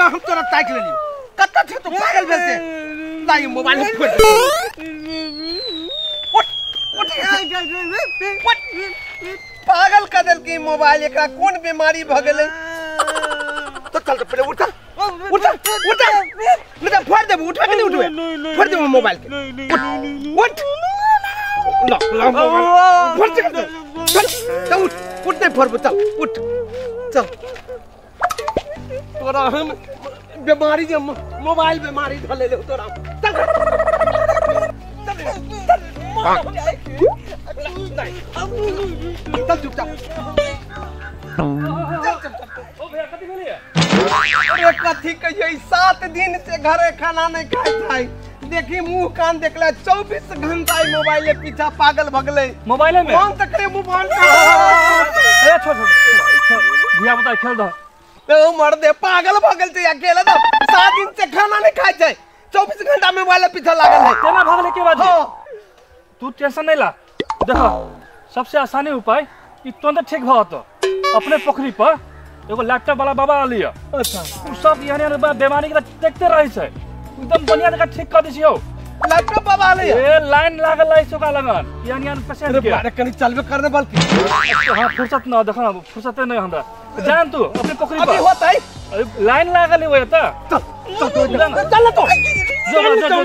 हम तोरा ताकि लेलियो कत छै तू पागल भेल से लाई मोबाइल फोड़ उठ उठ पागल क देलकी मोबाइल एकरा कोन बीमारी भ गेलै तो चल तो पहिले उठ उठ उठ नहीं तो फोड़ देबो उठबे कि नहीं उठबे फोड़ देबो मोबाइल के उठ ल ल मोबाइल फोड़ दे चल चल उठ उठ नहीं फोड़बो चल उठ चल तोरा हम बीमारी जे मोबाइल बीमारी धले ले तोरा चल चल चल चल चुपचाप ओ भैया कथि भेलै अरे कथि कहियै 7 दिन से घरे खाना नहीं खाइ छै देखी मुंह कान देखले 24 घंटा मोबाइल के पीछा पागल भगले मोबाइल में कौन त करे मोबाइल ए छोड़ छोड़ धिया पुता खेल दो ओ मर दे पागल भगल छै अकेले तो 7 दिन से खाना नहीं खाइ छै 24 घंटा मोबाइल के पीछा लागल है केना भागले के बाद तू टेंशन नहीं ला देखो सबसे आसानी उपाय ई तुरंत ठीक भ तो अपने पोखरी पर एगो लैपटॉप वाला बाबा आलिया अच्छा उ सब यानी बीमारी के देखते रहे छै एकदम बढ़िया जगह ठीक कर दै छियौ लैपटॉप बाबा आलिया ए लाइन लागल है सोका लगन यानी यानी पेशेंट के अरे कनी चलबे कर दे बल्कि हां फुर्सत न देखो ना फुर्सत नहीं हमरा जान तू अपने पोखरी पर अभी होतै अरे लाइन लागल है ओए त चल चल चल तो जो जो जो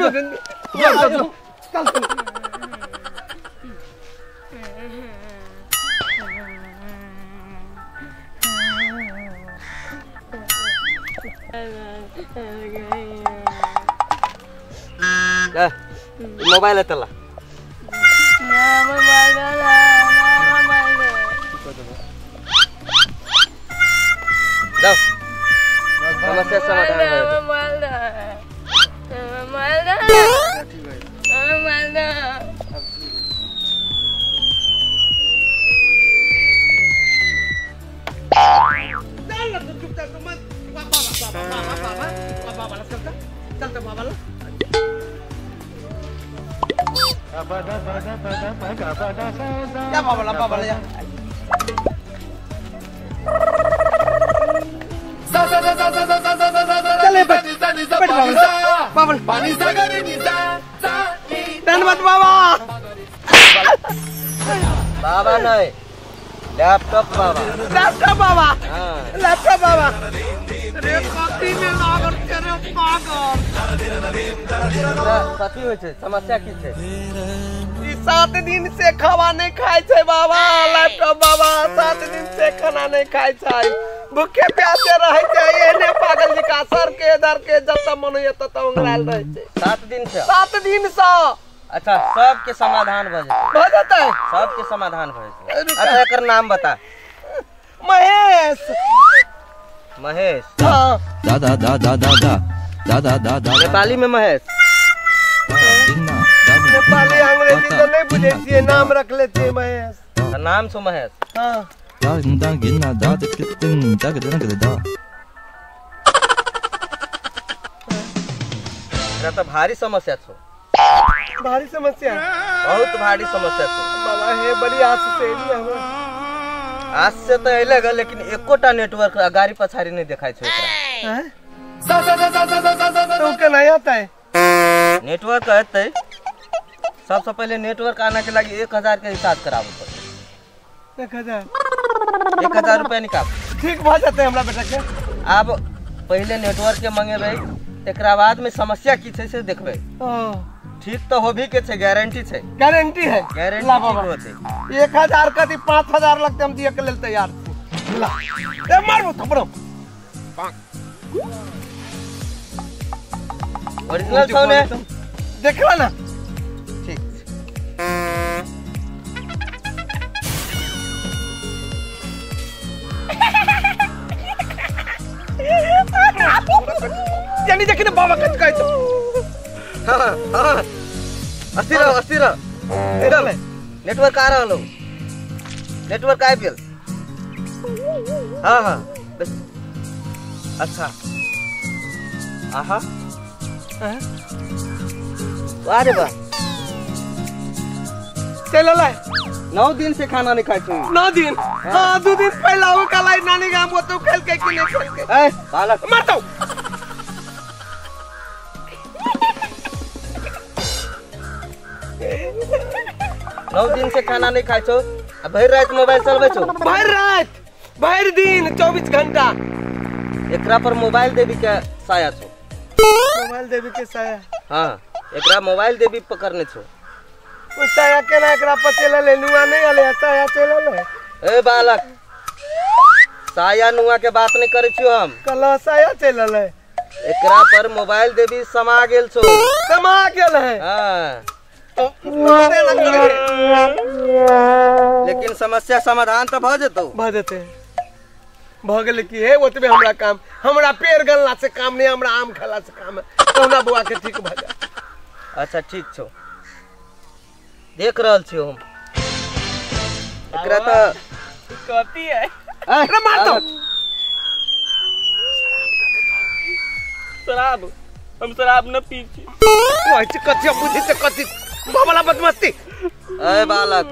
जो चल मोबाइल है तला जाओ समस्या समाधान हो या बाबा ला बाबा ला या चले बैठ बैठ बाबा धन्यवाद बाबा बाबा नहीं लैपटॉप बाबा लैपटॉप बाबा लैपटॉप बाबा रे कथी में लागल छै रे पागल कथी होइ छै समस्या की छै ई 7 दिन से खाना नहीं खाइ छै बाबा लैपटॉप बाबा 7 दिन से खाना नहीं खाइ छै भूखे प्यासे रहै छै एहने पागल जकाँ सर के इधर के जत मन होइए तत उंगरायल रहै छै 7 दिन से 7 दिन से अच्छा सबके समाधान भ जेतै भ जेतै सबके समाधान भ जेतै अच्छा एकर नाम बता महेश महेश हां दा दा दा दा दा दा दा दा दा नेपाली में महेश नेपाली अंग्रेजी तो नहीं बुझै छियै नाम रख ले छियै महेश नाम छौ महेश हां दा दा गिना दा तिन दा दा दा एकरा त भारी समस्या छौ भारी समस्या बहुत भारी समस्या छौ बाबा हे बड़ी आस से एली हमरा आस से त एले ग लेकिन एकोटा नेटवर्क गाड़ी पछाड़ी नहीं देखाइ छै एकरा हैं तो के नहीं आता है नेटवर्क एतै सबसे पहले नेटवर्क आना के लागि 1000 के रिचार्ज कराबे पड़तै 1000 1000 रुपया निकाल ठीक भ जेतै हमरा बेटा के आब पहले नेटवर्क के मंगेबै तकरा बाद में समस्या की छै से देखबै ठीक तो होभी के छै गारंटी छै गारंटी है गारंटी ठीक होतै 1000 कथी 5000 लगतै हम दिए के लेल तैयार छी ला ए मारबो थपड़ो ओरिजिनल छौ ने देखला ना ठीक यानी देखी ना बाबा कत कहै छौ। हां हां अस्थिर रह अस्थिर रह एकदम नेटवर्क आ रहल हो नेटवर्क आबि गेल। हाँ हाँ बस अच्छा आहा अरे वाह चल ला 9 दिन से खाना नहीं खाई छी। 9 दिन? हाँ 2 दिन पहला वो कल आई नानी गाम वो तो खेल के कि नहीं खेल के ए बालक मार दो। 9 दिन से खाना नहीं खाई छो आ भरि रात मोबाइल चलबै छो। भरि रात भरि दिन 24 घंटा एकरा पर मोबाइल देवी के साया छो। मोबाइल देवी के साया? हाँ एकरा मोबाइल देवी पकड़ने छो। ओ साया केना एकरा पर चलल ले नुआ नहीं आले साया चलल है। ए बालक साया नुआ के बात नहीं करे छियो हम। कल साया चलल है एकरा पर मोबाइल देवी समा गेल छो। समा गेल है? हाँ लेकिन समस्या समाधान तो भ जेतौ। भ जेतै भ गेलै कि हे ओतबे हमरा काम हमरा पेड़ गलला से काम नहीं हमरा आम खेला से काम है तो हमरा बौआ के ठीक भ जाए। अच्छा ठीक छौ देख रहल छियौ हम एकरा त कथी है। अरे मार दो शराब हम शराब न पी छी। कथी बुझै छै कथी बाबा बदमस्ती। ए बालक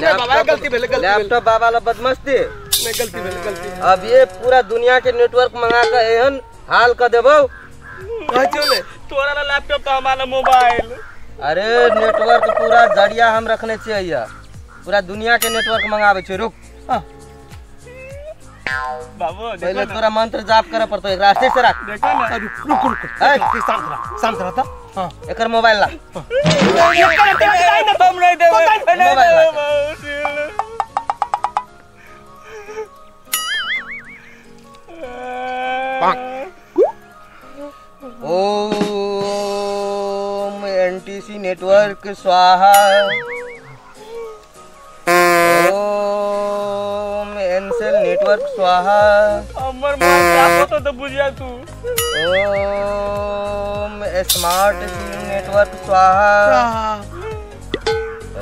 नहीं बाबा गलती भेलै गलती लैपटॉप बाबा ला बदमस्ती नहीं गलती भेलै गलती। अब ये पूरा दुनिया के नेटवर्क मंगा के एहन हाल क देबौ। कहै छियौ ने तोरा ला लैपटॉप त हमारा मोबाइल। अरे नेटवर्क पूरा जरिया हम रखने छियै या पूरा दुनिया के नेटवर्क मंगाबै छियै। रुक बाबू पहले तोरा मंत्र जाप करे पड़तो एकरा रास्ते से रख। देखो ना रुक रुक शांत रह शांत रह त। हां एकर मोबाइल ला। हम नहीं देबै मोबाइल ला। ओम एनटीसी नेटवर्क स्वाहा ओम एनसेल नेटवर्क स्वाहा। हमर मोबाइल तो बुझिया तू। ओम स्मार्ट सिम नेटवर्क स्वाहा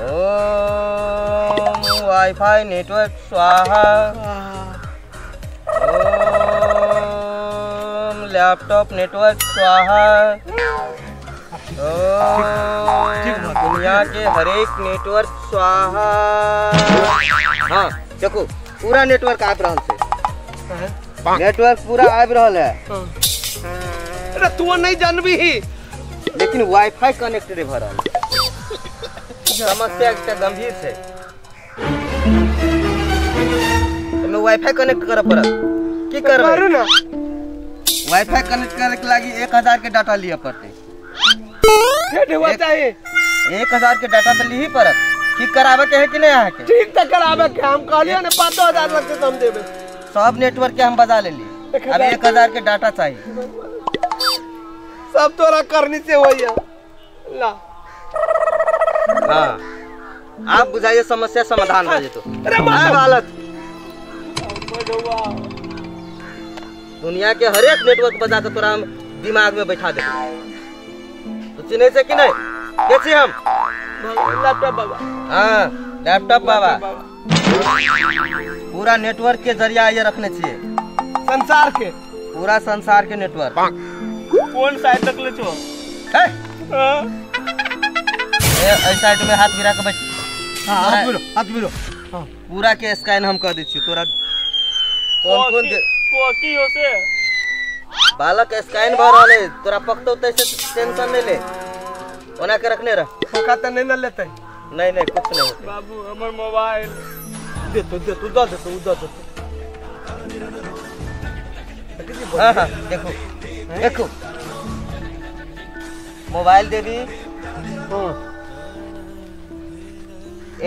ओम वाईफाई नेटवर्क स्वाहा ओम लैपटॉप नेटवर्क स्वाहा ओम दुनिया के हरेक नेटवर्क स्वाहा। हाँ देखो पूरा नेटवर्क आबि रहल छै नेटवर्क पूरा आबि रहल है। अरे तू नहीं जानबी लेकिन वाईफाई कनेक्ट नहीं भ रहल। समस्या एकटा गंभीर छै एमे वाईफाई कनेक्ट करे पड़त। की करबै करू ना वाईफाई कनेक्ट करे के लागी 1000 के डाटा लिय पड़तै। ठेठ हुआ चाहिए 1000 के डाटा त लिही पड़त। ठीक करावे के है कि नहीं अहाँ के? ठीक त करावे के हम कहलियो ने 5000 लगतै त हम देबै। सब नेटवर्क के हम बजा लेली अब 1000 के डाटा चाहिए। सब तोरा करनी से होइया ला। हाँ आप बुझाइए समस्या समाधान हो जेतो। अरे बालक दुनिया के हरेक नेटवर्क बजा के तोरा हम दिमाग में बैठा देबो। तू चिन्है छै कि नहीं? के छी हम? लैपटॉप बाबा। हाँ लैपटॉप बाबा पूरा नेटवर्क के जरिया ये रखने छियै संसार के पूरा संसार के नेटवर्क। कौन साइड तक ले छो? ए ए साइड में हाथ गिरा के बैठ। हां हाथ मिलो हाथ मिलो। हां पूरा के स्कैन हम कर दै छियै तोरा। कौन कौन की हो से बालक स्कैन भ रहल है तोरा पकतौ तैसे टेंशन नहीं ले ओना के रखने रह। पका त नहीं न लेतै। नहीं नहीं कुछ नहीं होतै बाबू हमर मोबाइल दे तो दे तो the they तो the they. हाँ हाँ देखो देखो मोबाइल देवी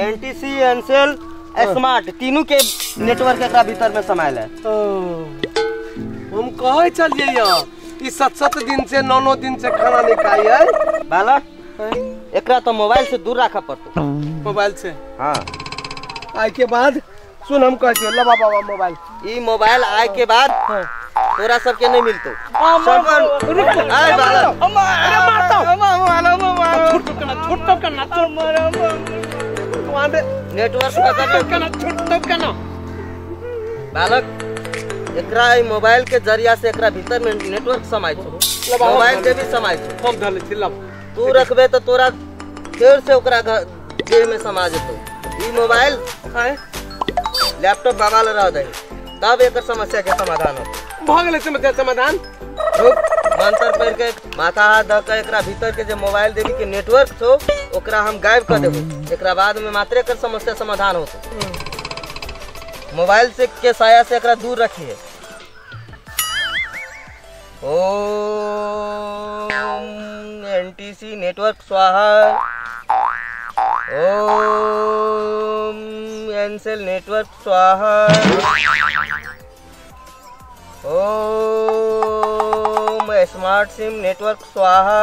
एनटीसी एनसेल स्मार्ट तीनों के नेटवर्क एकरा भीतर में समायल है। हम कहे चलिए ई 7-7 दिन से 9-9 दिन से खाना नहीं खाई है। बालक एकरा तो मोबाइल से दूर रखा पड़तो। मोबाइल से? हाँ। आय के बाद सुन हम कहै छियौ लबा बाबा मोबाइल। ई मोबाइल आय के बाद तोरा सबके नहीं मिलतो। आय बालक अरे मारतो छोटो कना नेटवर्क कना छोटो कना। बालक एकरा ई मोबाइल के जरिया से एकरा भीतर में नेटवर्क समाय छो, मोबाइल के भी समाय छो। हम धले छी लब तू रखबे तो तोरा फेर से ओकरा देह में समा जेतो। ई मोबाइल लैपटॉप बाबा ल रह दही तब एकर समस्या के समाधान होतो। भ गेलै समस्या समाधान। रुक मंत्र पढ़ के माथा हाथ ध के एकरा भीतर के जे मोबाइल देवी के नेटवर्क छो ओकरा हम गायब कर देबो। एकरा बाद में मात्र एकर समस्या समाधान होतो। मोबाइल से के साया से एकरा दूर रखिए। ओम एनटीसी नेटवर्क स्वाहा, ओम एनसेल नेटवर्क स्वाहा, ओम स्मार्ट सिम नेटवर्क स्वाहा,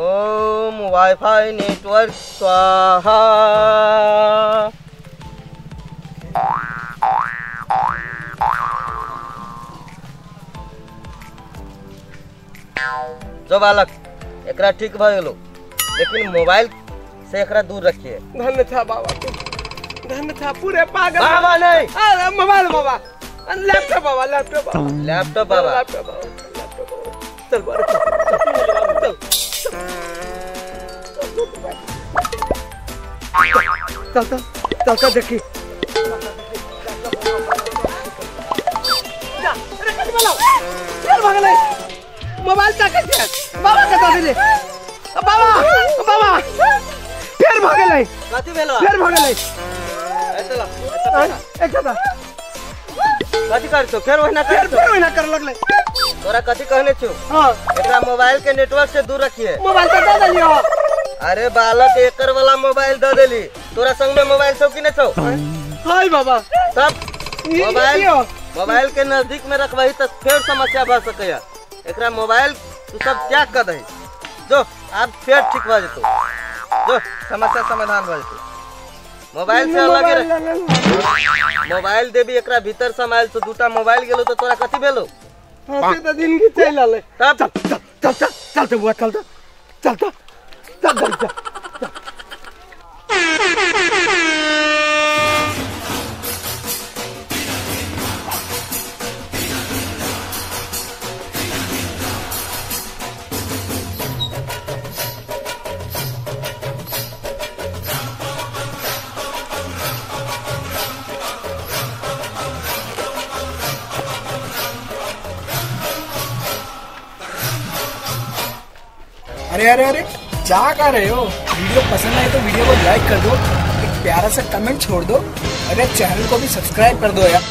ओम वाईफाई नेटवर्क स्वाहा। जो बालक एकरा ठीक भ गेलो, लेकिन मोबाइल से एकरा दूर रखिए। धन्य था बाबा के, धन्य था पूरे पागल बाबा नहीं। अरे मोबाइल बाबा, लैपटॉप बाबा, लैपटॉप बाबा, लैपटॉप बाबा, लैपटॉप बाबा, लैपटॉप बाबा। चल बाबा चल चल चल चल चल देखी जा। अरे कथी बोलाओ चल भागलै मोबाइल ताकै छै बाबा के दऽ देले। बाबा बाबा फेर भऽ गेलै। कथी भेलो? फेर भऽ गेलै। एतऽ कथी कर छौ? फेर ओहिना कर, फेर ओहिना कर लगलै। तोरा कथी कहने छौ? हां एकरा मोबाइल के नेटवर्क से दूर रखिए। मोबाइल त दऽ देलियो। अरे बालक एकर वाला मोबाइल दऽ देली, तोरा संग में मोबाइल छौ कि नहीं छौ? हाय बाबा तब मोबाइल मोबाइल के नजदीक में रखबही त फेर समस्या भ सकैया। एकरा मोबाइल तू सब त्याग कर दही, जो अब फेर ठीक भ जेतौ, जो समस्या समाधान भ जेतौ। मोबाइल से अलग रह, मोबाइल देवी एकरा भीतर समायल छौ। दूटा मोबाइल गेलो तो तोरा कथी भेलो? हां से त जिंदगी चलि रहलै। तब चल चल चल चल चल बुआ चल चल चल चल चल चल। अरे अरे अरे क्या कर रहे हो? वीडियो पसंद आए तो वीडियो को लाइक कर दो, एक प्यारा सा कमेंट छोड़ दो, अरे चैनल को भी सब्सक्राइब कर दो यार।